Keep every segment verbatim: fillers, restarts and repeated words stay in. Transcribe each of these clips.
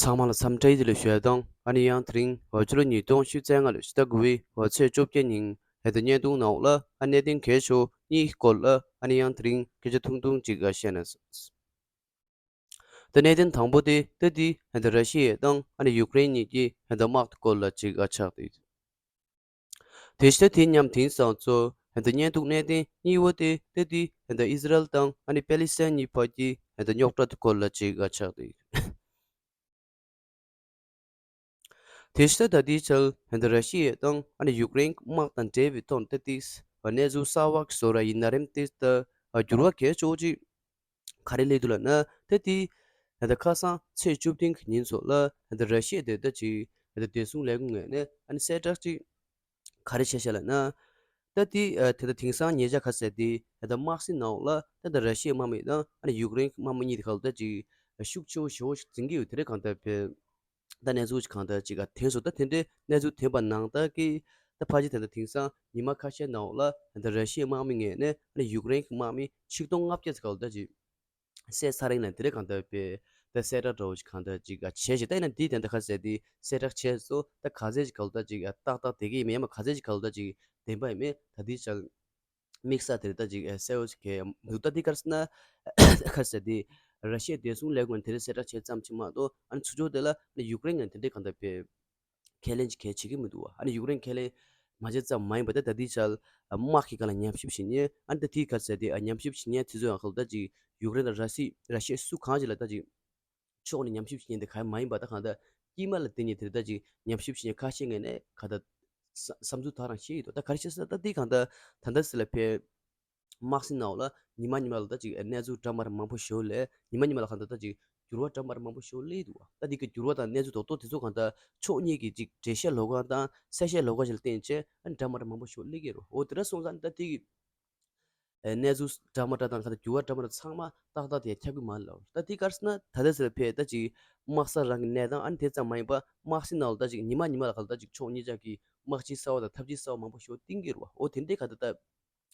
ཚང་མ་ལ་འཚམས་འདྲི་ཡིད་ལ་ཞུ་ཡ་དང་། ཨ་ནི་ཡང་དེ་རིང་འོ་ཕྱི་ལོ་ཉིས་སྟོང་ཉི་ཤུ་རྩ་ལྔ་ལོའི་ཕྱི་ཟླ་དགུ་པའི་འོ་ཚེས་བཅོ་བརྒྱད་ཉིན་ཧན་ད་བརྙན་ཐུང་ནང་ལ་ཨ་གནད་དོན་གལ་ཆེ་བ་གཉིས་ཀྱི་སྐོར་ལ་ཨ་ནི་ཡང་དེ་རིང་སྐད་ཆ་ཐུང་ཐུང་ཅིག་ཨ་བཤད་ན། ད་གནད་དོན་དང་པོ་དེ་ད་དེ་ཧན་ད་ར་ཤི་ཡ་དང་ཨ་ནི་ཡུཀ་རེན་གཉིས་ཀྱི་ཧན་ད་དམག་གི་སྐོར་ལ་ཅིག་ཨ་ཆགས་ཏེ། དེ་ཤ་དེ་མཉམ་དེང་སང་ཚོ་ཧན་ད་བརྙན་ཐུང་གནད་དོན་གཉིས་པ་དེ་ད་དེ་ཧན་ད་ཨི་སི་རལ་དང་ཨ་ནི་པེ་ལི་སི་ཐན་གཉིས་བར་གྱི་ཧན་ད་རྙོག་དྲ་དེ་སྐོར་ལ་ཅིག་ཨ་ཆགས་ཏེ། དེ་ཤ་ད་དེའི་ཆར་ཧན་ད་ར་ཤི་ཡ་དང་ཨ་ནི་ཡུཀ་རེན་དམག་དང་འབྲེལ་བའི་ཐོག་ད་དེ་གནས་ཚུལ་གསར་བ་ཞིག་བཟོ་ར་ཡིན་ན་རེམ་དེ་ད་འགྱུར་བ་གལ་ཆེ་བོ་ཅིག་ག་རེ་སླེབས་འདུག་ལབ་ན། ད་དེ་ད་ཁ་སང་ཚེས་བཅུ་བདུན་གྱི་ཉིན་ཚོ་ལ་ད་ར་ཤི་ཡ་དེ་ད་ཅིག་ད་བདེ་སྲུང་ལས་ཁུངས་ངོས་ནས་ཨ་ནི་གསལ་བསྒྲགས་ཅིག་ག་རེ་བྱས་ཤག་ལབ་ན། ད་དེ་ད་དེང་སང་ཉེ་ཆར་ག་ཟེར་དེ་ད་དམག་སའི་ནང་ལ་ད་ད་ར་ཤི་ཡའི་དམག་མི་དང་ཨ་ནི་ཡུཀ་རེན་གྱི་དམག་མི་གཉིས་དེ་ག་ལ་ད་ཅིག་ཤུགས་ཆེ་བོ་ཞེ་བོ་ཞིག་འཛིང་གི་ཡོད། དེ་རེད་གང་ལྟར་བས། ད་གནས་ཚུལ་ཅིག་གང་ལྟར་ཅིག་ཨ་ཐོན་སོང་། ད་དེ་འདྲའི་གནས་ཚུལ་ཐོན་པ་ནང་ལྟར་གྱི་ད་ཕལ་ཆེར་ད་ལྟ་དེང་སང་ཉི་མ་ཁ་ཤས་ནང་ལ་ད་ར་ཤི་ཡའི་དམག་མི་ངོས་ནས་ཨ་ནི་ཡུཀ་རེན་གྱི་དམག་མི་ཆིག་སྟོང་ལྔ་བརྒྱ་ཙམ་ག་ལ་ད་ཅིག་བསད་ཚར་ཡིན་ལ། དེ་རེད་གང་ལྟར་བས་ད་གསལ་བསྒྲགས་འདྲ་བོ་ཅིག་གང་ལྟར་ཅིག་ཨ་བྱས་ཤིག་ད་ཡིན་ན་འདི་དེ་འདྲ་ག་ཟེར་དེ་གསལ་བསྒྲགས་བྱས་སོ། ད་ག་ཚད་ཅིག་ག་ལ་ད་ཅིག་ཨ་ཏག་ཏག་དེ་གི་ཡིན་མིན་ཡང་མ་ག་ཚད་ཅིག་ག་ལ་ད་ཅིག་བདེན་པ་ཡིན་མིན་ད་དེ་ཅང་དམིགས་བསལ་དེ་རེད་ད་ཅིག་ཨ་གསལ་བོ་ཅིག་གི་མི་འདུག་ད་འདི་ག་རེ་ཟེར་ན་ག་ཟེར་དེ་ར་ཤི་ཡའི་བདེ་སྲུང་ལས་ཁུངས་དེ་རེད་གསལ་བསྒྲགས་བྱས་ཙམ་ཅིག་མ་གཏོགས་ཨ་ནི་ཚུར་ཕྱོགས་དེ་ལ་ཨ་ནི་ཡུཀ་རེན་ངོས་དེ་འདྲའི་གང་ལྟར་བས། ཁས་ལེན་ཅིག་གལ་ཆེ་གི་མི་འདུག་བ། ཨ་ནི་ཡུཀ་རེན་ཁས་ལེན་མ་བྱས་ཙམ་མ་ཡིན་པ་ད་ད་ལྟའི་ཆར་དམག་གི་སྒང་ལ་ཉམས་ཞིབ་བྱེད་མཁན། ཨ་ནི་ད་དེའི་ག་ཟེར་དེ་ཨ་ཉམས་ཞིབ་བྱེད་མཁན་དེ་ཚོ་ཡང་ག་ལ་ད་ཅིག་ཡུཀ་རེན་དང་ར་སི་ར་ཤི་ཡ་སུ་གང་ཅིག་ལ་ད་ཅིག་ཕྱོགས་ནས་ཉམས་ཞིབ་བྱེད་མཁན་དེ་ག་མ་ཡིན་པ། ད་གང་ལྟར་དཀྱིལ་མ་ལ་བརྟེན་ནས་དེ་རེད་ད་ཅིག་ཉམས་ཞིབ་བྱེད་མཁན་ཁ་ཤས་ངོས་ནས་ག་ད་བསམ་བསམ་ཚུལ་དག་རང་བཤད་ཡོད་དོ། ད་ག་རེ་བཤད་ཟེར་ན་ད་དེ་གང་ལྟར་ད་ལྟ་སི་ལ་ཕེ། དམག་སའི་ནང་ལ་ཉི་མ་ཉི་མ་ལ་ད་ཅིག་གནས་ཚུལ་འདྲ་མི་འདྲ་མང་པོ་ཞིག་སླེབས། ཉི་མ་ཉི་མ་ལ་གང་ལྟར་ད་ཅིག་འགྱུར་བ་འདྲ་མི་འདྲ་མང་པོ་ཞིག་སླེབས་འདུག་བ། ད་འདི་གི་འགྱུར་བ་དང་གནས་ཚུལ་རྡོག་རྡོག་དེ་ཚོ་གང་ལྟར་ཕྱོགས་གཉིས་ཀྱི་ཅིག་འགྲེལ་བཤད་ལོགས་ཀ་དང་གསལ་བཤད་ལོགས་ཀ་ཞིག་ལ་བརྟེན་བྱས་ཨ་འདྲ་མི་འདྲ་མང་པོ་ཞིག་སླེབས་ཀྱི་རེད། འོ་དེ་འདྲ་སོང་ཙང་ད་དེ་གི་གནས་ཚུལ་འདྲ་མི་འདྲ་དང་གང་ལྟར་འགྱུར་བ་འདྲ་མི་འདྲ་ཚང་མ་ཏག་ཏག་དེ་ཁྱབ་ཀྱི་མ་རེད་ལབ། ད་དེ་ག་རེ་ཟེར་ན་ད་ལྟ་སི་ལ་ཕེ་ད་ཅིག་དམག་ས་རང་གི་གནས་སྟངས། ཨ་ནི་དེ་ཙམ་མ་ཡིན་པ་དམག་སའི་ནང་ལ་ད་ཅིག་ཉི་མ་ཉི་མ་ལ་གང་ལྟར་ཅིག་ཕྱོགས་གཉིས་ཆ་གི་དམག་སྤྱི་གསར་པ་དང་འཐབ་ཇུས་གསར་པ་མང་པོ་ཞིག་བཏིང་གི་རེད་བ། འོ་དེ་འདྲའི་ག་ད་ལྟ་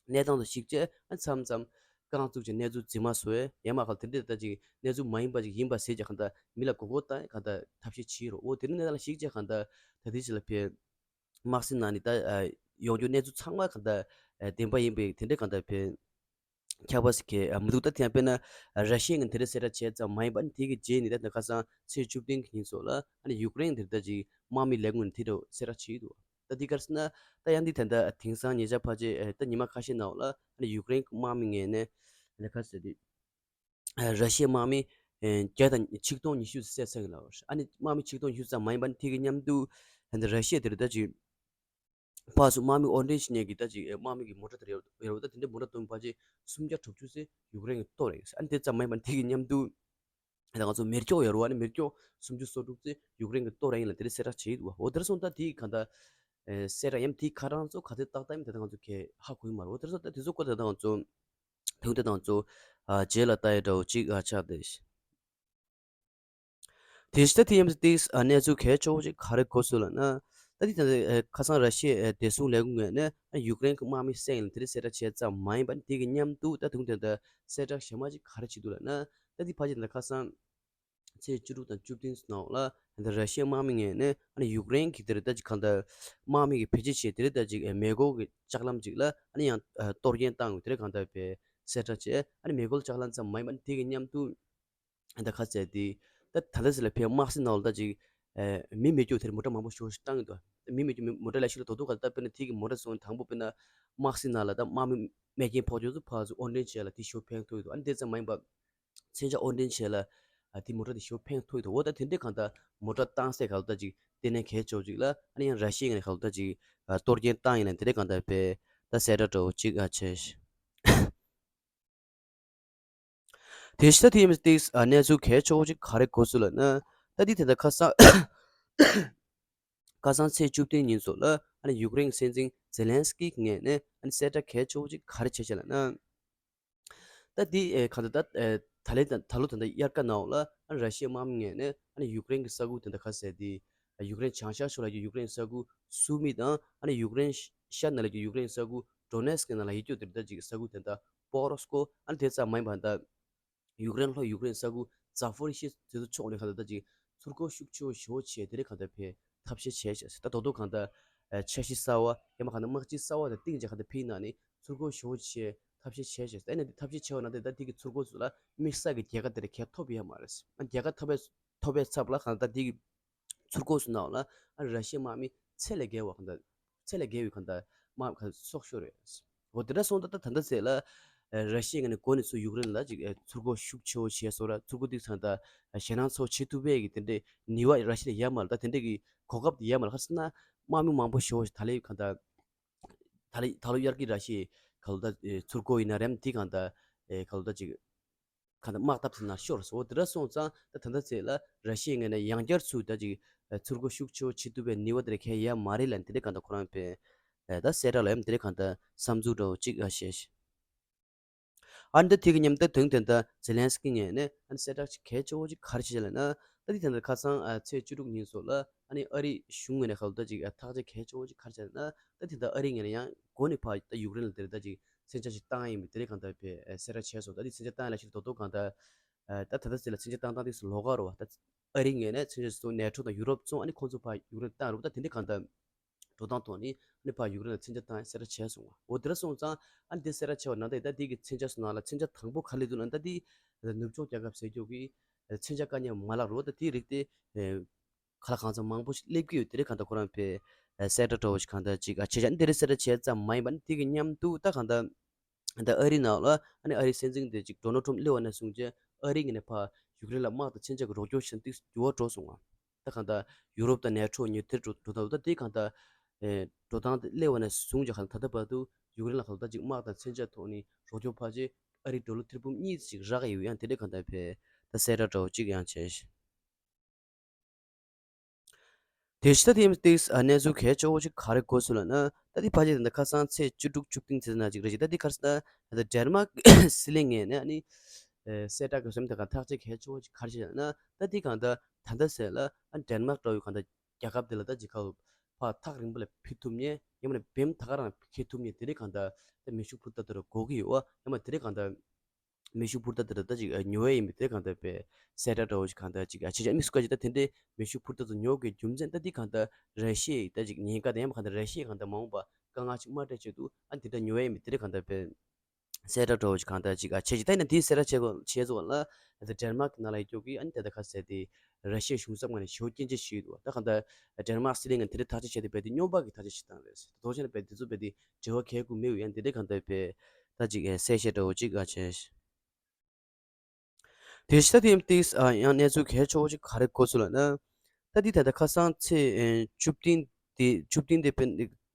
གནས་སྟངས་དང་གཞིགས་བྱས་ཨ་མཚམས་མཚམས་རྐང་བཙུགས་ཀྱི་གནས་ཚུལ་རྫུན་མ་བཟོ་ཡས་ཡན་མ་ག་དེ་འདྲའི་ད་ཅིག་གནས་ཚུལ་མ་ཡིན་པ་ཅིག་ཡིན་པ་ཟེར་གྱི་གང་ལྟར་མི་ལ་མགོ་སྐོར་བཏང་ཡས་གང་ལྟར་ཐབས་ཤེས་བྱེད་རོགས། འོ་དེ་འདྲའི་གནས་སྟངས་ལ་གཞིགས་བྱས་གང་ལྟར་ད་དེ་ཅིག་ལ་ཕེ་དམག་སའི་ནང་ནས་ད་ཡོང་རྒྱུ་གནས་ཚུལ་ཚང་མ་གང་ལྟར་བདེན་པ་ཡིན་པའི་དེ་འདྲའི་གང་ལྟར་ཕེ་ཁྱབ་པ་ཞིག་གི་མི་འདུག་ད་དེ་ཡང་དཔེར་ན་ར་ཤི་ཡ་ངོས་དེ་འདྲ་གསལ་བསྒྲགས་བྱས་ཙམ་མ་ཡིན་པ། ཨ་ནི་དེ་གི་རྗེས་ནས་ད་ཁ་སང་ཚེས་བཅུ་བདུན་གྱི་ཉིན་སོགས་ལ་ཨ་ནི་ཡུཀ་རེན་དེ་འདྲ་ཅིག་དམག་མི་ལས་ཁུངས་ནས་དེ་འདྲ་གསལ་བསྒྲགས་བྱས་འདུག་ད་འདི་ག་རེ་ཟེར་ན་ད་ཡང་འདི་ད་ལྟ་དེང་སང་ཉེ་ཆར་ཕལ་ཆེར་ད་ཉི་མ་ཁ་ཤས་ནང་ལ་ཨ་ནི་ཡུཀ་རེན་གྱི་དམག་མི་ངོས་ནས་ཨ་ནི་ག་ཟེར་དེ་ར་ཤི་ཡའི་དམག་མི་བརྒྱ་དང་ཆིག་སྟོང་ཉི་ཤུ་བསད་ཚར་ཡོད་ལབ། ཨ་ནི་དམག་མི་ཆིག་སྟོང་ཉི་ཤུ་ཙམ་མ་ཡིན་པ། ཨ་ནི་དེ་གི་མཉམ་དུ་ད་ལྟ་ར་ཤི་ཡ་དེ་རུ་ད་ཅིག་ཕར་ཚུར་དམག་མི་དབོར་འདྲེན་བྱེད་མཁན་གྱི་ད་ཅིག་དམག་མི་གི་མོ་ཊ་དེ་རེད་ཡོད་རེད་བ། ད་དེ་འདྲའི་མོ་ཊ་སྟོང་ཕལ་ཆེར་སུམ་བརྒྱ་དྲུག་ཅུ་ཙམ་ཡུཀ་རེན་གྱིས་གཏོར་རེད། ཨ་ནི་དེ་ཙམ་མ་ཡིན་པ་དེ་གི་མཉམ་དུ་ད་ང་ཚོ་མེ་སྒྱོགས་ཡོད་རེད་བ། ཨ་ནི་མེ་སྒྱོགས་སུམ་ཅུ་སོ་དྲུག་ཙམ་ཡུཀ་རེན་གྱིས་གཏོར་ཡིན་ལབ་དེ་འདྲའི་གསལ་བསྒྲགས་བྱས་འདུག་བ། འོ་དེ་འདྲ་སོང་ཙང་ད་དེ་ག་ད་གསལ་བསྒྲགས་ཡིན་དེ་ག་རང་ཚོ་ག་ཚོད་ཏག་ཏག་ཡིན་ད་ལྟ་ང་ཚོ་གས་ཧ་གོ་ཡི་མ་རེད། འོ་དེ་འདྲ་སོང་ད་དེ་ཚོ་སྐོར་ད་ལྟ་ང་ཚོ་དེ་འདྲ་ང་ཚོ་རྗེས་ལ་ལྟ་ཡ་འདྲ་བོ་ཅིག་ཆགས་བསྡད། དེ་ཕྱི་ད་དེ་ཡིན་དུས་གནས་ཚུལ་གལ་ཆེ་བོ་ཅིག་ག་རེ་གོ་སོང་ལབ་ན། ད་དེ་ད་ལྟ་ཁ་སང་ར་ཤི་ཡའི་བདེ་སྲུང་ལས་ཁུངས་ངོས་ནས་ཡུཀ་རེན་གྱི་དམག་མི་བསད་ཡིན་ལབ་དེ་འདྲའི་གསལ་བསྒྲགས་བྱས་ཙམ་མ་ཡིན་པ། དེ་གི་མཉམ་དུ་ད་དུང་དེ་འདྲ་གསལ་བསྒྲགས་གཞན་མ་ཅིག་ག་རེ་བྱེད་འདུག་ལབ་ན། ད་དེ་ཕལ་ཆེར་ད་ལྟ་ཁ་སང་ཚེས་བཅུ་དྲུག་དང་བཅུ་བདུན་ནང་ལ་ད་ལྟ་ར་ཤི་ཡའི་དམག་མི་ངོས་ནས་ཨ་ནི་ཡུཀ་རེན་གྱི་དེ་རེད་ད་ཅིག་གང་ལྟར་དམག་མི་གི་བེད་སྤྱོད་བྱས་དེ་རེད་ད་ཅིག་མེ་འཁོར་གྱི་ལྕགས་ལམ་ཅིག་ལ་ཨ་ནི་ཡང་གཏོར་སྐྱོན་བཏང་ཡོད་དེ་རེད་གང་ལྟར་བས་གསལ་བསྒྲགས་བྱས། ཨ་ནི་མེ་འཁོར་ལྕགས་ལམ་ཙམ་མ་ཡིན་པ་ཨ་ནི་དེ་གི་མཉམ་དུ། ད་ག་ཟེར་དེ། ད་ད་ལྟ་ཟེར་ལ་ཕའི་དམག་སའི་ནང་ལ་ད་ཅིག་ཨེ། མི་མེད་རྒྱུ་དེར་མོ་ཊ་མང་པོ་ཞེ་པོ་ཞིག་བཏང་གི་འདུག་མི་མེད་རྒྱུ་མི་མོ་ཊ་ལ་ཞིག་ལ་དོ་དོ་ག་ད་དཔེར་ན་དེ་གི་མོ་ཊ་སོང་དང་པོ་དཔེར་ན་དམག་སའི་ནང་ལ་ད་དམག་མི་རྨས་སྐྱོན་ཕོག་རྒྱུ་ཚོ་ཕར་ཚུར་དབོར་འདྲེན་བྱས་ལ་དེ་ཞེ་པོ་ཕན་ཐོགས་ཡོད་འདུག་ཨ་ནི་དེ་ཙམ་མ་ཡིན་པ། མཚོན་ཆ་དབོར་འདྲེན་བྱས་ལ་ཨ་དེ་མོ་ཊ་དེ་ཞེ་པོ་ཕན་ཐོགས་ཡོད་འདུག་འོ་ད་དེ་འདྲའི་གང་ལྟར་མོ་ཊ་བཏང་སའི་ག་ལ་ད་ཅིག་ལྟེ་གནས་གལ་ཆེ་བོ་ཅིག་ལ་ཨ་ནི་ཡང་ར་ཤི་ཡའི་ངོས་ནས་ག་ལ་ད་ཅིག་གཏོར་སྐྱོན་བཏང་ཡིན་ལ་དེ་འདྲའི་གང་ལྟར་བས་ད་གསལ་བསྒྲགས་འདྲ་བོ་ཅིག་ཨ་བྱས། དེ་ཕྱི་ད་དེ་ཡིན་ཏིག་ཨ་གནས་ཚུལ་གལ་ཆེ་བོ་ཅིག་ག་རེ་གོ་སོང་ལབ་ན། ད་དེ་དེ་འདྲ་ཁ་སང་ཁ་སང་ཚེས་བཅུ་བདུན་ཉིན་སོགས་ལ་ཨ་ནི་ཡུཀ་རེན་གྱི་སྲིད་འཛིན་ཛེ་ལན་སི་ཀི་ངོས་ནས་ཨ་ནི་གསལ་བསྒྲགས་གལ་ཆེ་བོ་ཅིག་ག་རེ་བྱས་ཤག་ལབ་ན། ད་དེ་ཨེ་ག་ད་ད་ཨེ་ད་ལན་ད་ད་ལོ་ད་ལྟ་དབྱར་ཁ་ནང་ལ་ཨ་ནི་ར་ཤི་ཡའི་དམག་མི་ངོས་ནས་ཨ་ནི་ཡུཀ་རེན་གྱི་ས་ཁུལ་དེ་འདྲ་ཁ་ཟེར་དེ་ཡུཀ་རེན་བྱང་ཤར་ཕྱོགས་ལ་ཡུཀ་རེན་ས་ཁུལ་སུ་མི་དང་ཨ་ནི་ཡུཀ་རེན་ཤར་ནང་ལ་ཡུཀ་རེན་ས་ཁུལ་ཌོ་ནེ་སི་ཀི་ནང་ལ་ཡོད་རྒྱུ་དེ་འདྲ་ཅིག་ས་ཁུལ་དེ་འདྲ་པོ་རོ་སི་ཀོ་ཨ་ནི་དེ་ཙམ་མ་ཡིན་པ་ད། ཡུཀ་རེན་ལྷོ་ཡུཀ་རེན་ས་ཁུལ་ཛ་ཕོ་རི་ཤི་དེ་ཚོ་ཕྱོགས་ནས་ག་ད་ད་ཅིག་ ཚུར་རྒོལ་ཤུགས་ཆེ་བོ་ཞེ་པོ་བྱས་དེ་འདྲའི་གང་ལྟར་ཕེ་ཐབས་ཤེས་བྱས་ཤག་ད་དོ་དོ་གང་ལྟར་ཨ་འཆར་གཞི་གསར་བ་ཡང་མ་གང་ལྟར་དམག་སྤྱི་གསར་བ་དང་སྟེང་བྱས་གང་ལྟར་ཕེ་ནང་ནས་ཚུར་རྒོལ་ཞེ་པོ་བྱས་ཐབས་ཤེས་བྱས་ཤག་ད་ནི་འདི་ཐབས་ཤེས་བྱས་པ་ན་དེ་ད་དེ་གི་ཚུར་རྒོལ་ཚུར་ལ་དམིགས་བསལ་གྱི་རྒྱལ་ཁ་དེ་འདྲ་གས་ཐོབ་ཡོད་མ་རེད། ཨ་རྒྱལ་ཁ་ཐོབ་པའི་ཐོབ་པའི་ཚབ་ལ་གང་ལྟར་དེ་གི་ཚུར་རྒོལ་ཚུར་ནང་ལ་ཨ་ར་ཤི་ཡའི་དམག་མི་ཚད་ལས་བརྒལ་བ་གང་ལྟར་ཚད་ལས་བརྒལ་བའི་གང་ལྟར་དམག་ག་སྲོག་ཤོར་རེད། འོ་དེ་འདྲ་སོང་ད་ད་ད་ལྟ་ཚེ་ལ་ཨ་ར་ཤི་ཡ་ངོས་ནས་འགོ་ནས་ཚུར་ཡུཀ་རེན་ལ་ཅིག་ཨ་ཚུར་རྒོལ་ཤུགས་ཆེ་བོ་བྱས་སོང་ར། ཚུར་རྒོལ་དེ་ཚང་ད་ཨ་ཞེད་སྣང་ཚ་བོ་བྱེད་ཐུབ་པའི་གི་དེ་འདྲའི་ནུས་པ་ར་ཤི་ཡ་ལ་ཡོད་མ་རེད། ད་དེ་འདྲའི་གི་གོ་སྐབས་དེ་ཡོད་མ་རེད། ག་རེ་ཟེར་ན་དམག་མི་མང་པོ་ཞེ་པོ་ཞིག་ད་ལོའི་གང་ལྟར་ད་ལོ་ད་ལོ་དབྱར་གྱི་ར་ཤི་ཡའི་ག་ལོ་ད་ཨ་ཚུར་རྒོལ་ཡིན་ན་རེད། དེ་གང་ལྟར་ཨ་ག་ལོ་ད་ཅིག་གང་ལྟར་དམག་འཐབ་ཚུལ་ནང་ཤོར་སོང་། འོ་དེ་འདྲ་སོང་ཙང་ད་ད་ལྟ་ཚེ་ལ་ར་ཤི་ཡའི་ངོས་ནས་ཡང་བསྐྱར་ཚུར་ད་ཅིག་ཚུར་རྒོལ་ཤུགས་ཆེ་བོ་བྱེད་ཐུབ་པའི་ནུས་པ་དེ་ར་གང་ཡང་ཡོད་མ་རེད་ལབ་དེ་འདྲའི་གང་ལྟར་ཁོ་རང་པས་ད་གསལ་བསྒྲགས་ལ་ཡང་དེ་འདྲའི་གང་ལྟར་བསམ་ཚུལ་འདྲ་བོ་ཅིག་ཨ་བཤད་ཤག་ཨ་ནི་ད་དེ་གི་མཉམ་དུ་དོན་དེ་ད་ཛེ་ལན་སི་ཀི་ངོས་ནས་ཨ་ནི་གསལ་བསྒྲགས་ཅིག་གལ་ཆེ་བོ་ཅིག་ག་རེ་བྱས་ལབ་ན། ད་དེ་ད་ལྟ་ཁ་སང་ཨ་ཚེས་བཅུ་དྲུག་ཉིན་སོགས་ལ་ཨ་ནི་ཨ་རི་གཞུང་ངོས་ནས་ག་ལོ་ད་ཅིག་ཨ་ཐག་གཅོད་གལ་ཆེ་བོ་ཅིག་ག་རེ་བྱས་ལབ་ན། ད་དེ་ད་ཨ་རི་ངོས་ནས་ཡང་འགོ་ནས་ཕར་ད་ཡུཀ་རེན་ལ་དེ་རེད་ད་ཅིག་མཚོན་ཆ་ཞིག་བཏང་ཡིན་པའི་དེ་རེད་གང་ལྟར་པས་གསལ་བསྒྲགས་བྱས་སོང་། ད་དེ་མཚོན་ཆ་བཏང་ཡ་ལ་ཞིག་དོ་དོ་གང་ལྟར་ཨ་ད་ད་ལྟ་ཟེར་ལ་མཚོན་ཆ་བཏང་སྟངས་དེ་སུ་ལོགས་ཀ་རེད་བ། ད་ཨ་རི་ངོས་ནས་མཚོན་ཆ་སོང་ནེ་ཊོ་དང་ཡུ་རོབ་ཚོ་ཨ་ནི་ཁོང་ཚོ་ཕར་ཡུཀ་རེན་བཏང་རེད་བ། ད་དེ་འདྲའི་གང་ལྟར་འགྲོ་སྟངས་ཐོག་ནས་ཨ་ནི་ཕར་ཡུཀ་རེན་ལ་མཚོན་ཆ་བཏང་ཡ་གསལ་བསྒྲགས་བྱས་སོང་བ། འོ་དེ་འདྲ་སོང་ཙང་ཨ་ནི་དེ་གསལ་བསྒྲགས་བྱས་པ་ན་ད་ད་དེ་གི་མཚོན་ཆ་སོང་ནང་ལ་མཚོན་ཆ་དང་པོ་ག་རེ་སླེབས་འདུག་ལབ་ན། ད་དེ་ནུབ་ཕྱོགས་རྒྱལ་ཁབ་ཟེར་རྒྱུ་གི་མཚོན་ཆ་དཀའ་ཉེན་མ་ལག་རེད་བ། ད་དེ་རིགས་དེ་ཨེ་ག་ལ་གང་འཚམ་མང་པོ་ཞིག་སླེབས་ཀྱི་ཡོད། དེ་རིགས་གང་ལྟར་ཁོ་རང་པས་ཨེ་གསལ་བསྒྲགས་འདྲ་བོ་ཞིག་གང་ལྟར་ཅིག་ཨ་བྱས་བྱས་ཨ་ནི་དེ་རིགས་གསལ་བསྒྲགས་བྱས་ཙམ་མ་ཡིན་པ་ཨ་ནི་དེ་གི་མཉམ་དུ་ད་གང་ལྟར་ད་ཨ་རི་ནང་ལ་ཨ་ནི་ཨ་རིའི་སྲིད་འཛིན་དེ་ཅིག་ཌོ་ནལ་ཊམ་སླེབས་པ་ནས་བཟུང་བྱས་ཨ་རི་ངོས་ནས་ཕར་ཡུཀ་རེན་ལ་དམག་དང་མཚོན་ཆ་གི་རོགས་སྐྱོར་བྱེད་སྟངས་འགྱུར་བ་འགྲོ་སོང་ང་། ད་གང་ལྟར་ཡུ་རོབ་དང་ནེ་ཊོ་ཉེ་ཐེར་འགྲོ་འགྲོ་ད་ད་དེ་གང་ལྟར་ཨེ་འགྲོ་སྟངས་དེ་སླེབས་པ་ནས་བཟུང་བྱས་གང་ལྟར་ད་ལྟ་བར་དུ་ཡུཀ་རེན་ལ་གང་ལྟར་ཅིག་དམག་དང་མཚོན་ཆ་ཐོག་ནས་རོགས་སྐྱོར་ཕར་ཆེར་ཨ་རི་ཌོ་ལར་ཐེར་འབུམ་གཉིས་ཅིག་རག་ཡོད། ཡང་དེ་འདྲ་གང་ལྟར་ཕར་ད་གསལ་བསྒྲགས་འདྲ་བོ་ཅིག་ཡང་བྱས་ཤག་དེ་ཕྱི་ད་དེ་ཡང་ཏིག་ཨ་གནས་ཚུལ་གལ་ཆེ་བོ་ཅིག་ག་རེ་གོ་སོང་ལབ་ན། ད་དེ་ཕལ་ཆེར་ད་ཁ་སང་ཚེས་བཅུ་དྲུག་བཅུ་བདུན་ཚེས་ནང་ཅིག་རེད་ཅིག་ད་དེ་ག་རེ་ཟེར་ན་ད་ཌེན་མཱག་སྲིད་བློན་ངོས་ནས་ཨ་ནི་ཨེ་གསལ་བསྒྲགས་གི་སེམས་ད་གང་ཐག་གཅོད་གལ་ཆེ་བོ་ཅིག་ག་རེ་བྱས་ལབ་ན། ད་དེ་གང་ད་ད་ལྟ་ཟེར་ལ་ཨ་ཌེན་མཱག་འདྲ་བོའི་གང་ད་རྒྱལ་ཁབ་དེ་ལ་ད་ཅིག་ཁ་ཕར་ཐག་རིང་པོ་ལ་ཕེབས་ཐུབ་མཁན་ཡང་མིན་ན་བེམ་ད་ག་རང་འཁྱེར་ཐུབ་མཁན་དེ་རིགས་གང་ད་ད་མེ་ཤུགས་འཕུར་མདའ་དེ་རུ་དགོས་ཀྱི་ཡོད་ཨ། ཡང་མ་དེ་རིགས་གང་ད་མེ་ཤུགས་འཕུར་མདའ་དེ་ལ་ད་ཅིག་ཉོ་ཡས་ཡིན་པའི་དེ་གང་ལྟར་པའི་གསལ་བསྒྲགས་འདྲ་བོ་ཞིག་གང་ལྟར་ཅིག་ཨ་བྱས་ཅིག་ཨ་མི་སུ་ག་ཅིག་ད་དེ་འདྲའི་མེ་ཤུགས་འཕུར་མདའ་ཚོ་ཉོ་དགོས་རྒྱུ་མཚན་ད་འདི་གང་ལྟར་ར་ཤི་ཡའི་ད་ཅིག་ཉེན་ཁ་དང་ཡང་མ་གང་ལྟར་ར་ཤི་ཡའི་གང་ལྟར་མ་འོངས་པ་དཀའ་ངལ་ཅིག་མ་འཕྲད་ཆེད་དུ་ཨ་འདི་འདྲ་ཉོ་ཡས་ཡིན་པའི་དེ་འདྲ་གང་ལྟར་པའི་གསལ་བསྒྲགས་འདྲ་བོ་ཞིག་གང་ལྟར་ཅིག་ཨ་བྱས་ཅིག་ད་ཡིན་ན་དེའི་གསལ་བསྒྲགས་བྱས་གོ་བྱས་ཚོ་ལ་ཨ་ད་ཌེན་མཱག་གི་ནང་ལ་ཡོད་རྒྱུ་གི་ཨ་ནི་དེ་ད་ཁ་གསལ་དེ་ར་ཤི་ཡའི་གཞུང་ཚབ་ངོས་ནས་ཞེ་པོ་སྐྱོན་བརྗོད་བྱས་ཡོད་འདུག་ད་གང་ལྟར་ཌེན་མཱག་སྲིད་བློན་ངོས་ནས་དེ་འདྲའི་ཐག་གཅོད་བྱས་ཏེ་རྦད་དེ་སྨྱོན་པ་གི་ཐག་གཅོད་ཞིག་བཏང་རེད། དེ་ཚོ་བྱས་ན་རྦད་དེ་ཚོ་རྦད་དེ་འབྲེལ་བ་གལ་དགོས་མེད་ཡང་དེ་འདྲའི་གང་ལྟར་པའི་ད་ཅིག་ཨེ་གསལ་བཤད་འདྲ་བོ་ཅིག་ཨ་བྱས། དེ་ཕྱི་ད་དེ་ཡང་ཏིག་ཨ་ཡང་གནས་ཚུལ་གལ་ཆེ་བོ་ཅིག་ག་རེ་གོ་སོང་ལབ་ན། ད་འདི་ད་ལྟ་ཁ་སང་ཚེས་ཨེ་བཅུ་བདུན་དེ་བཅུ་བདུན་དེ་དཔེ་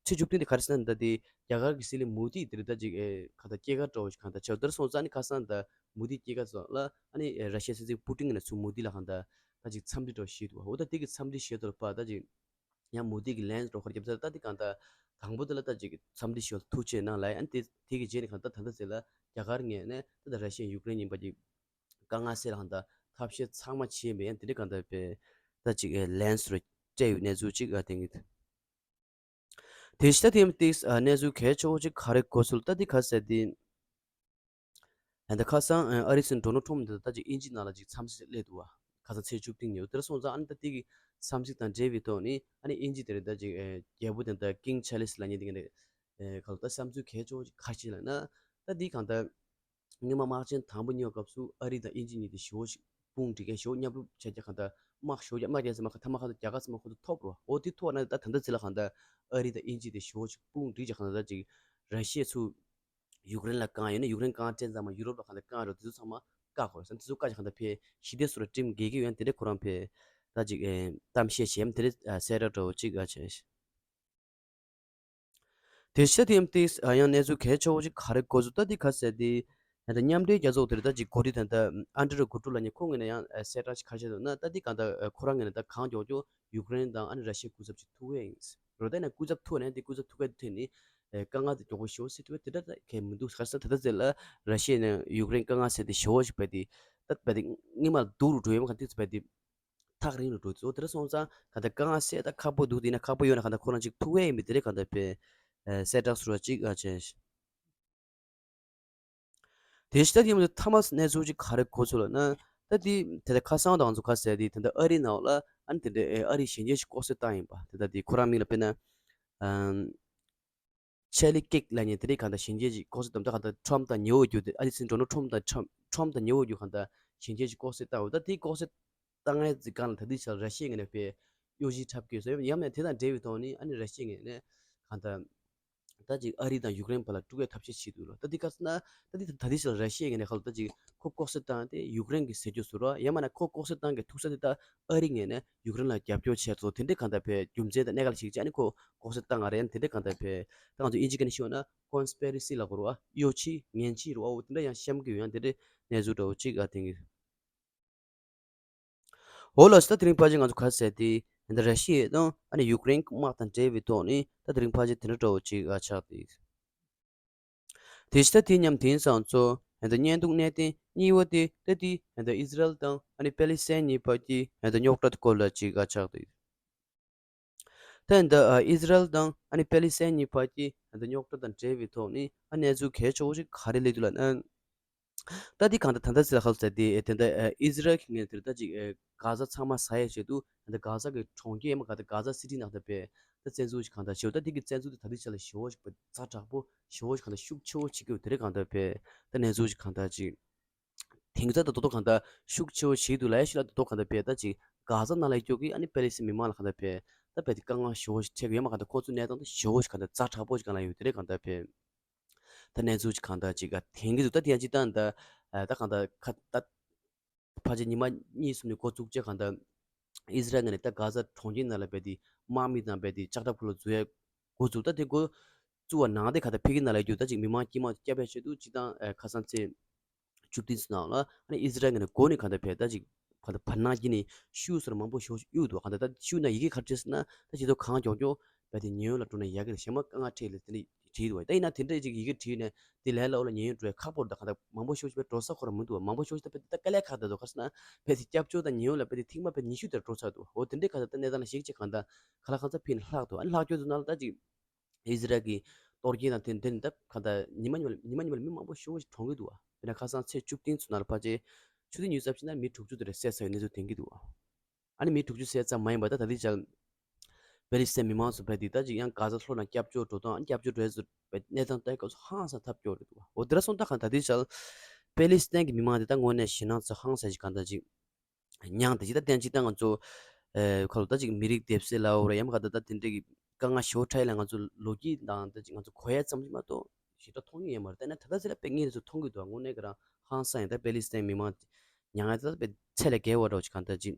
ཚེས་བཅུ་བདུན་དེ་ག་རེ་ཟེར་ན་ད་དེ་རྒྱ་གར་གྱི་སྲིད་བློན་མོ་དི་དེ་རེད་ད་ཅིག་ཨེ་ག་ད་སྐྱེས་སྐར་འདྲ་བོ་ཞིག་གང་ལྟར་ཆགས་དེར་སོང་ཙང་ཨ་ནི་ཁ་སང་ད་མོ་དི་སྐྱེས་སྐར་ཚོ་ལ་ཨ་ནི་ཨེ་ར་ཤི་ཡའི་སྲིད་འཛིན་པུ་ཏིན་ནས་ཚུར་མོ་དི་ལ་གང་ལྟར་ད་ཅིག་འཚམས་འདྲི་འདྲ་བོ་ཞིག་འདུག་འོ་ད་དེ་གི་འཚམས་འདྲི་ཞེས་ཐོག་ལ་ཕར་ད་ཅིག་ཡང་མོ་དི་གི་ལན་རོགས་ཁར་རྒྱབ་ཚར་ད་དེ་གང་ལྟར་དང་པོ་དེ་ལ་ད་ཅིག་འཚམས་འདྲི་ཞུ་བར་ཐུགས་རྗེ་གནང་ལབ་ཡང་དེ་དེ་གི་རྗེས་ནས་གང་ལྟར་ད་ལྟ་ཟེར་ལ་རྒྱ་གར་ངོས་ནས་ད་ལྟ་ར་ཤི་ཡ་ཡུཀ་རེན་གཉིས་བར་གྱི་དཀའ་ངལ་སེལ་གང་ལྟར་ཐབས་ཤེས་ཚང་མ་བྱས་པའི་ཡང་དེ་འདྲ་གང་ལྟར་པའི་ད་ཅིག་ལན་སུ་རེ་སྤྲད་ཡོད་གནས་ཚུལ་ཅིག་ཨ་དེང་གི་དེ་ཕྱི་ད་དེ་ཡང་ཏིག་གནས་ཚུལ་གལ་ཆེ་བོ་ཅིག་ག་རེ་གོ་ཚུལ་ད་དེ་ག་ཟེར་དེ། ད་ཁ་སང་ཨ་རིའི་སྲིད་འཛིན་ཌོ་ནལ་ཊམ་དེ་ད་ཅིག་དབྱིན་ཇི་ནང་ལ་ཅིག་འཚམས་གཟིགས་སླེབས་འདུག་བ། ཁ་སང་ཚེས་བཅུ་བདུན་ཉིན་དེར་སོང་ཙང་ཨ་ནི་ད་དེ་གི་འཚམས་གཟིགས་དང་འབྲེལ་བའི་ཐོག་ནས་ཨ་ནི་དབྱིན་ཇི་དེ་རེད་ད་ཅིག་ཨ་རྒྱལ་པོ་དེ་ད་ཀིང་ཆཱར་ལིས་ལབ་མཁན་དེ་ག་ནས་ཨེ་ག་ལ་ད་བསམ་ཚུལ་གལ་ཆེ་བོ་ཅིག་ག་རེ་བྱས་ལབ་ན། ད་དེ་གང་ལྟར་སྔོན་མ་དམག་ཆེན་དང་པོ་གཉིས་པའི་སྐབས་སུ་ཨ་རི་དང་དབྱིན་ཇི་གཉིས་དེ་ཞེ་པོ་ཞིག་དཔུང་སྒྲིག་གས་ཞེ་པོ་མཉམ་རུབ་བྱས་ཀྱང་གང་ལྟར་དམག་ཞེ་པོ་དམག་རྒྱག་ས་མ་ཁ་ཐ་མ་ཁ་ཐུག་རྒྱ་གར་ཚང་མ་ཁོ་ཚོ་ཐོབ་རོ། འོ་དེ་ཐོག་ན་ད་ད་ལྟ་ཚེ་ལ་གང་ལྟར་ཨ་རི་དང་དབྱིན་ཇི་དེ་ཞེ་པོ་ཞིག་དཔུང་སྒྲིག་ཀྱང་གང་ལྟར་ཅིག་ར་ཤི་ཡ་ཚུར་ཡུཀ་རེན་ལ་བཀང་ཡོད་ན་ཡུཀ་རེན་བཀང་དྲན་ཙང་མ་ཡུ་རོབ་ལ་གང་ལྟར་བཀང་རོགས་དེ་ཚོ་ཚང་མ་བཀག་དགོས་རེད། དེ་ཚོ་བཀག་ཅིག་གང་ལྟར་ཕེ་ཞི་བདེ་སུ་ར་ཀྲིམ་དགེ་གི་ཡོད་ན་དེ་འདྲའི་ཁོ་རང་ཕེ་ད་ཅིག་ཨེ་གཏམ་བཤད་བྱས་ཡམ་དེ་འདྲའི་ཨ་གསལ་བསྒྲགས་འདྲ་བོ་ཅིག་ཨ་བྱས། དེ་ཤ་དེ་ཡམ་ཏིག་ཨ་ཡང་གནས་ཚུལ་གལ་ཆེ་བོ་ཅིག་ག་རེ་གོ་ཚུལ་ད་འདི་ག་ཟེར་དེ་ད་མཉམ་འབྲེལ་རྒྱལ་ཚོགས་དེ་རེད་ད་ཅིག་འགོ་ཁྲིད་ད་ལྟ་ཨན་ཏྲི་རོ་གུ་ཏྲོ་ལབ་མཁན་ཁོང་གིས་ནས་ཡང་ཨ་གསལ་བསྒྲགས་ཅིག་ག་རེ་བྱས་འདུག་ན་ད་འདི་གང་ལྟར་ཁོ་རང་ངོས་ནས་ད་གང་མགྱོགས་མགྱོགས་ཡུཀ་རེན་དང་ཨ་ནི་ར་ཤི་ཡའི་སྐུ་ཚབ་ཅིག་ཐུག་གི་ཡིན། རོ་ད་ནས་སྐུ་ཚབ་ཐུག་ནས་དེ་སྐུ་ཚབ་ཐུག་ག་དེ་ཐད་ནས་ཨེ་དཀའ་ངལ་དེ་མགྱོགས་པོ་ཞེ་པོ་སེལ་ཐུབ་པའི་དེ་འདྲ་ད་གལ་མི་འདུག་ག་རེ་ཟེར་ན་ད་ལྟ་ཚེ་ལ་ར་ཤི་ཡ་ནས་ཡུཀ་རེན་དཀའ་ངལ་སེལ་དེ་ཞེ་པོ་ཞིག་བས་དེ་ད་བས་དེ་སྔོན་མ་སྡུག་རུ་འགྲོ་ཡོད་མ་ག་དུས་ཚོད་བས་དེ་ཐག་རིང་རུ་འགྲོ་ཚོ་དེ་འདྲ་སོང་ཙང་ག་ད་དཀའ་ངལ་སེལ་ད་ཁག་པོ་འདུག་དེ་ན་ཁག་པོ་ཡོད་ན་ག་ད་ཁོ་རང་ཅིག་ཐུག་ག་ཡིན་མི་དེ་རེད་ག་ད་བས་ཨེ་གསལ་བསྒྲགས་ཟུར་བ་ཅིག་ཨ་བྱས། དེ་ཕྱི་ད་དེ་མ་ཐ་མ་གནས་ཚུལ་ཅིག་ག་རེ་གོ་ཚུལ་ལབ་ན། ད་དེ་དེ་ལྟར་ཁ་སང་དང་ཚོ་ཁ་གསལ་དེ་དེ་འདྲ་ཨ་རི་ནང་ལ་ཨ་ནི་དེ་འདྲ་ཨ་རི་གཞོན་སྐྱེས་ཤིག་ལྐོག་གསོད་བཏང་ཡིན་པ་དེ་ལྟར་དེ་ཁོ་རང་མིང་ལ་དཔེར་ན་ཨམ། ཆེ་ལི་ཀེག་ལབ་མཁན་དེ་འདྲའི་གང་ལྟར་གཞོན་སྐྱེས་ཅིག་ལྐོག་གསོད་བཏང་། ད་གང་ལྟར་ཁྲོམ་དང་ཉེ་བོ་རྒྱུ་དེ་ཨ་ལི་སིན་ཌོ་ནལ་ཁྲོམ་དང་ཁྲོམ་ཁྲོམ་དང་ཉེ་བོ་རྒྱུ་གང་ལྟར་གཞོན་སྐྱེས་ཅིག་ལྐོག་གསོད་བཏང་བ། ད་དེའི་ལྐོག་གསོད་བཏང་ཡས་ཀྱི་སྒང་ལ་ད་ལྟའི་ཆར་ར་ཤི་ཡའི་ངོས་ནས་དཔེ་གཡོ་ཇུས་འཁྲབ་ཀྱི་ཡོད་ཟེར། ཡང་མིན་ན་དེ་དང་འབྲེལ་བའི་ཐོག་ནས་ཨ་ནི་ར་ཤི་ཡའི་ངོས་ནས་གང་ལྟར་ད་ཅིག་ཨ་རི་དང་ཡུཀ་རེན་བར་ལ་དཀྲུག་ཡས་ཐབས་ཤེས་བྱེད་འདུག་ལ། ད་དེ་ག་ཟེར་ན་ད་དེ་ད་ལྟའི་ཆར་ར་ཤི་ཡའི་ངོས་ནས་ཁ་ལོ་ད་ཅིག་ཁོ་ལྐོག་གསོད་བཏང་སྟེ་ཡུཀ་རེན་གྱི་ཟས་རྒྱུ་བཟོ་ར། ཡང་མིན་ན་ཁོ་ལྐོག་གསོད་བཏང་གི་ཐུག་ས་དེ་ད་ཨ་རི་ངོས་ནས་ཡུཀ་རེན་ལ་རྒྱབ་སྐྱོར་བྱས་ཚོ་དེ་འདྲའི་གང་ལྟར་དཔེ་རྒྱུ་མཚན་དང་གནད་འགག་ཞིག་བྱས་ཨ་ནི་ཁོ་ལྐོག་གསོད་བཏང་བ་རེད། དེ་འདྲའི་གང་ལྟར་དཔེ་ད་ང་ཚོ་དབྱིན་ཇི་སྐད་ནས་ཞུས་ན་ཀོན་སི་པེ་རི་སི་ལབ་དགོས་རེད་བ། གཡོ་ཇུས་ངན་ཇུས་རེད་བ། འོ་དེ་འདྲ་ཡང་བཤད་ཀྱི་ཡོད། ཡང་དེ་འདྲའི་གནས་ཚུལ་འདྲ་བོ་ཅིག་ཨ་དེང་གི། འོ་ལགས་སོ། ད་དེ་རིང་ཕལ་ཆེར་ང་ཚོ་ག་རེ་ཟེར་དེ་ད་ར་ཤི་ཡ་དང་ཨ་ནི་ཡུཀ་རེན་དམག་དང་འབྲེལ་བའི་ཐོག་ནས་ད་དེ་རིང་ཕལ་ཆེར་དེ་འདྲ་འདྲ་བོ་ཅིག་ཨ་ཆགས་ཏེ། དེ་བཞིན་ད་དེ་མཉམ་དེང་སང་ཚོ་ད་བརྙན་ཐུང་གནད་དོན་གཉིས་པ་དེ་ད་དེ་ད་ཨི་ཟི་རལ་དང་ཨ་ནི་པེ་ལི་སི་ཐན་གཉིས་བར་གྱི་ད་རྙོག་དྲ་སྐོར་ལ་ཅིག་ཨ་ཆགས་ཏེ། ད་ད་ཨི་ཟི་རལ་དང་ཨ་ནི་པེ་ལི་སི་ཐན་གཉིས་བར་གྱི་ད་རྙོག་དྲ་དང་འབྲེལ་བའི་ཐོག་ནས་ཨ་གནས་ཚུལ་གལ་ཆེ་བོ་ཞིག་ག་རེ་སླེབས་འདུག་ལབ་ན། ད་འདི་གང་ལྟར་ད་ལྟ་ཟེར་ལ་ཧ་ལ་ཟེར་དེ་ད་ལྟ་ཨི་ཟི་རལ་གྱི་ངོས་དེར་ད་ཅིག་གྷ་ཛ་ཚང་མ་ཟ་ཡས་ཆེད་དུ་ད་གྷ་ཛ་གི་གྲོང་ཁྱེར་ཡང་མ་གྷ་ཛ་གྷ་ཛ་སི་ཊི་ནང་ད་དཔེ་ད་བཙན་འཛུལ་ཞིག་གང་ལྟར་བྱེད། ད་འདི་གི་བཙན་འཛུལ་དེ་ད་ལྟའི་ཆ་ལ་ཞེ་བོ་ཞིག་དཔེ་ཛ་དྲག་པོ་ཞེ་བོ་ཞིག་གང་ལྟར་ཤུགས་ཆེ་བོ་བྱེད་ཀྱི་ཡོད། དེ་རེད་གང་ལྟར་དཔེ་ད་གནས་ཚུལ་ཞིག་གང་ལྟར་ཅིག་དེང་སང་ད་དོ་དོ་གང་ལྟར་ཤུགས་ཆེ་བོ་བྱེད་འདུག་ལབ་ཡ་ཞིག་ལ་དོ་དོ་གང་ལྟར་དཔེ་ད་ཅིག་གྷ་ཛ་ནང་ལ་སྐྱོད་ཀྱི་ཨ་ནི་པེ་ལི་སི་མི་མང་ལ་གང་ལྟར་དཔེ་ད་དཔེ་དེ་དཀའ་ངལ་ཞེ་བོ་ཞིག་འཕྲད་ཀྱི་ཡོད་མ་གང་ལྟར་ཁོང་ཚོའི་གནས་སྟངས་དེ་ཞེ་བོ་ཞིག་གང་ལྟར་ཛ་དྲག་པོ་ཞིག་གང་ལ་ཡོད། དེ་རེད་གང་ལྟར་དཔེ་ད་གནས་ཚུལ་ཞིག་གང་ལྟར་ཅིག་ག་དེང་གི་འདུག་ད་དེ་ཡང་ཅིག་ད་ད་ད་གང་ལྟར་ཁ་ད་ཕལ་ཆེར་ཉི་མ་གཉིས་གསུམ་ནས་འགོ་བཙུགས་བྱས་གང་ལྟར་ཨི་ཟི་རལ་ངོས་ནས་ད་གྷ་ཛ་གྲོང་ཁྱེར་ནང་ལ་དཔེ་དེ་དམག་མི་དང་དཔེ་དེ་ལྕགས་ཁྲབ་ཁུར་ལ་འཛུལ་ཡས་འགོ་བཙུགས། ད་དེ་འགོ་བཙུགས་པ་ནང་དེ་ག་ད་ཕ་གི་ནང་ལ་རྒྱུ་ད་ཅིག་མི་མང་དཀྱུས་མ་སྐྱབས་ཡས་ཆེད་དུ་སྤྱིར་བཏང་ཨ་ཁ་སང་ཚེས་བཅུ་བདུན་ཚོ་ནང་ལ་ཨ་ནི་ཨི་ཟི་རལ་ངོས་ནས་འགོ་ནས་ག་ད་དཔེ་ད་ཅིག་ག་ད་བར་སྣང་བརྒྱུད་ནས་ཤུགས་སོར་མང་པོ་ཞིག་གཡུག་འདུག་ག་ད་ད་ཤུགས་ན་ཡི་གེ་ག་རེ་བྲིས་ཟེར་ན་ད་ཅིག་ཏུ་གང་མགྱོགས་མགྱོགས་དཔེ་དེ་ཉེན་གཡོལ་ལ་འགྲོ་ན་ཡག་གི་རེད། གཞན་མ་དཀའ་ངལ་འཕྲད་ལ་དེ་འདྲ་བྲིས་འདུག་ད་ཡིན་ན་དེ་འདྲ་ཅིག་ཡི་གེ་བྲིས་ནས་དེ་ལས་སླ་བོ་ལ་ཉེན་གཡོལ་འགྲོ་ཡ་ཁག་པོ་རེད། ད་ག་ད་མང་པོ་ཞིག་དཔེ་འགྲོ་ས་ཁོ་རང་མི་འདུག་མང་པོ་ཞིག་ད་དཔེ་ད་དཀའ་ལས་ཁག་ད་འདུག་ག་རེ་ཟེར་ན་དཔེ་དེ་སྐྱབས་བཅོལ་དང་ཉེན་གཡོལ་ལ་དཔེ་དེ་ཐེངས་མ་དཔེ་ཉི་ཤུ་དེར་འགྲོ་ཚར་འདུག་འོ་དེ་འདྲའི་ག་ད་ད་གནས་སྟངས་ལ་གཞིགས་བྱས་གང་ལྟར་ག་ལ་གང་འཚམ་ཕེབས་ནས་ལྷག་འདུག་ཨ་ནི་ལྷག་སྐྱོད་དུ་ནང་ལ་ད་ཅིག་ཨི་ཟི་རལ་གྱི་གཏོར་སྐྱོན་དང་དེ་དེ་ནི་ད་ག་ད་ཉི་མ་ཉི་མ་ཉི་མ་ཉི་མ་ལ་མི་མང་པོ་ཞེ་པོ་ཞིག་གྲོངས་ཀྱི་འདུག་བ། དཔེར་ན་ཁ་སང་ཚེས་བཅུ་བདུན་ཚོ་ནང་ལ་ཕལ་ཆེར་ཆུ་ཚོད་ཉི་ཤུ་རྩ་གཅིག་ནང་མི་དྲུག་ཅུ་དེ་རེ་བསད་ཚར་བའི་གནས་ཚུལ་ཐོན་གྱི་འདུག་བ། ཨ་ནི་མི་དྲུག་ཅུ་བསད་ཙམ་མ་ཡིན་པར་ད་ད་ལྟའི་ཆར་པེ་ལི་སི་ཐན་མི་མང་ཚོ་ཕལ་དེ་ད་ཅིག་ཡང་གྷ་ཛ་ལྷོ་ནང་སྐྱབས་བཅོལ་འགྲོ་སྟངས་ཨ་ནི་སྐྱབས་བཅོལ་འགྲོ་ཡས་ཚོ་གནས་སྟངས་ལྟ་སྐབས་སུ་ཧང་སང་ཐབས་སྐྱོ་རེད་འདུག་བ། འོ་དེ་འདྲ་སོང་ད་གང་ད་ལྟའི་ཆར་པེ་ལི་སི་ཐན་གྱི་མི་མང་དེ་ད་དངོས་གནས་ཞེད་སྣང་ཚ་ཧང་སང་ཞིག་གང་ད་ཅིག་མྱངས་ཏེ་ཇི་ལྟར་བསྟན་ཇི་ལྟར་ང་ཚོ་ཨེ་ཁ་ལོ་ད་ཅིག་མི་རིགས་སྡེབ་གསལ་ལའོ་ར་ཡང་ག་ད་ད་དེ་འདྲ་གི་དཀའ་ངལ་ཞེ་པོ་འཕྲད་ཡ་ལ་ང་ཚོ་ལོ་རྒྱུས་དང་ད་ཅིག་ང་ཚོ་གོ་ཡ་ཙམ་ཞིག་མ་གཏོགས་ཞེ་དྲག་མཐོང་མྱོང་ཡོད་མ་རེད། ད་ན་ད་ལྟ་ཟེར་ལ་དཔེ་ངས་ཚོ་མཐོང་གི་འདུག་དངོས་གནས་ཀྱི་རང་ཧང་སང་ཡང་ད་པེ་ལི་སི་ཐན་མི་མང་མྱངས་ཡ་ད་དཔེ་ཚད་ལས་བརྒལ་བ་འདྲ་བོ་ཅིག་གང་ད་ཅིག་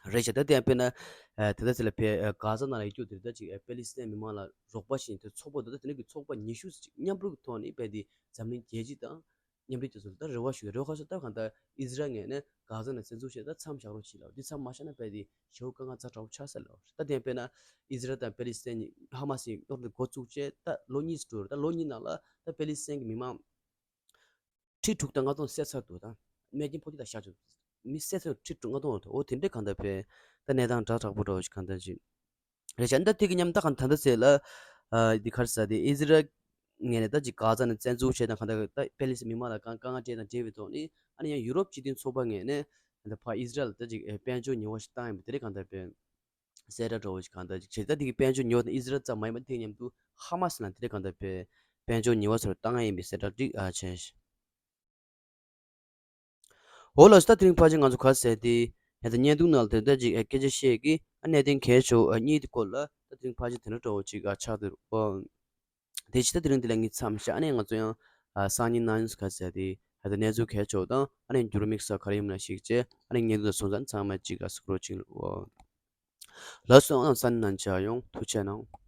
རེད་ཤག་ད་དེ་ཡང་དཔེར་ན་ཨེ་ད་ལྟ་ཟེར་ལ་ཕེ་ཨེ་གྷ་ཛ་ནང་ལ་ཡོད་རྒྱུ་དེ་ད་ཅིག་ཨེ་པེ་ལི་སི་ཐན་མི་མང་ལ་རོགས་པ་བྱེད་མཁན་དེ་ཚོགས་པ་འདུག་ད་དེ་འདྲ་གི་ཚོགས་པ་ཉི་ཤུ་ཙམ་ཅིག་མཉམ་རུབ་ཀྱི་ཐོག་ནས་དཔེ་དེ་འཛམ་གླིང་རྒྱལ་སྤྱི་དང་མཉམ་འབྲེལ་རྒྱལ་ཚོགས་ལ་ད་རེ་བ་ཞུ་ཡ། རེ་བ་ཞུ་ད་གང་ལྟར་ཨི་ཟི་རལ་ངོས་ནས་གྷ་ཛ་ནས་བཙན་འཛུལ་བྱས་ད་མཚམས་བཞག་རོགས་བྱེད་ལབ། འདི་མཚམས་མ་བཞག་ན་དཔེ་དེ་ཞེ་པོ་དཀའ་ངལ་ཛ་དྲག་པོ་ཆགས་ས་ལབ། ད་དེ་དཔེར་ན་ཨི་ཟི་རལ་དང་པེ་ལི་སི་ཐན་ཧ་མ་སི་རྙོག་དྲ་འགོ་བཙུགས་བྱས་ད་ལོ་གཉིས་སུ་འགྲོ་རེད། ད་ལོ་གཉིས་ནང་ལ་ད་པེ་ལི་སི་ཐན་གྱི་མི་མང་ཁྲི་དྲུག་དང་ལྔ་སྟོང་བསད་ཚར་འདུག་ད་རྨས་སྐྱོན་ཕོག་རྒྱུ་དང་བཞག་ཆོག་མི་བསད་ཚར་ཁྲི་དྲུག་ལྔ་སྟོང་འདུག་འོ་དེ་འདྲའི་གང་ལྟར་དཔེ་ད་གནས་སྟངས་ཛ་དྲག་པོ་འདྲ་བོ་ཞིག་གང་ལྟར་ཅིག་རེད་ཤག་འདི་དེ་གི་མཉམ་ད་གང་ད་ལྟ་ཟེར་ལ་ཨ་འདི་ག་རེ་ཟེར་དེ་ཨི་ཟི་རལ་ངོས་ནས་ད་ཅིག་གྷ་ཛ་ནས་བཙན་འཛུལ་བྱས་དང་གང་ལྟར་ད་པེ་ལི་སི་མི་མང་ལ་གང་དཀའ་ངལ་འཕྲད་དང་འབྲེལ་བའི་ཐོག་ནས་ཨ་ནི་ཡང་ཡུ་རོབ་སྤྱི་མཐུན་ཚོགས་པ་ངོས་ནས་ད་ཕར་ཨི་ཟི་རལ་ད་ཅིག་ཨེ་དཔལ་འབྱོར་ཉེས་པ་ཞིག་བཏང་ཡིན་པ་དེ་རིགས་གང་ལྟར་དཔེ་གསལ་བསྒྲགས་འདྲ་བོ་ཞིག་གང་ལྟར་ཅིག་བྱས། ད་དེ་གི་དཔལ་འབྱོར་ཉེས་པ་དང་ཨི་ཟི་རལ་ཙམ་མ་ཡིན་པ་དེ་མཉམ་དུ་ཧ་མ་སི་ལ་དེ་རིགས་གང་ལྟར་དཔེ་དཔལ་འབྱོར་ཉེས་པ་ཚོར་བཏང་ཡ་ཡིན་པའི་གསལ་བསྒྲགས་འདི་ཨ་བྱས། འོ་ལགས་སོ། ད་དེ་རིང་ཕལ་ཆེར་ང་ཚོ་ག་རེ་ཟེར་དེ་ཡང་ད་བརྙན་ཐུང་ནང་ལ་དེ་འདྲ་ཅིག་སྐད་ཆ་བཤད་ཀྱི་ཨ་གནད་དོན་གལ་ཆེ་བ་གཉིས་དེ་སྐོར་ལ་ད་དེ་རིང་ཕལ་ཆེར་དེ་འདྲ་འདྲ་བོ་ཅིག་ཨ་ཆགས་བསྡད་རེད། འོ་དེ་ཕྱི་ད་དེ་རིང་འདི་ལ་ངས་མཚམས་བཞག་ཨ་ནི་ང་ཚོ་ཡང་ཨ་སང་ཉིན་གནངས་ཉིན་ག་རེ་ཟེར་དེ་ཡང་ད་གནས་ཚུལ་གལ་ཆེ་བ་དང་ཨ་ནི་འགྱུར་མིག་ས་ག་རེ་ཡིན་ན་ཞིག་བྱས་ཨ་ནི་བརྙན་ཐུང་དང་སོང་ཙང་ཚང་མ་ཅིག་ཨ་སུ་ཀྲོལ་ཅིག་འོ་ལགས་སོ། ཨ་སང་ཉིན་ནང་མཇལ་ཡོང་། ཐུགས་རྗེ་གནང་།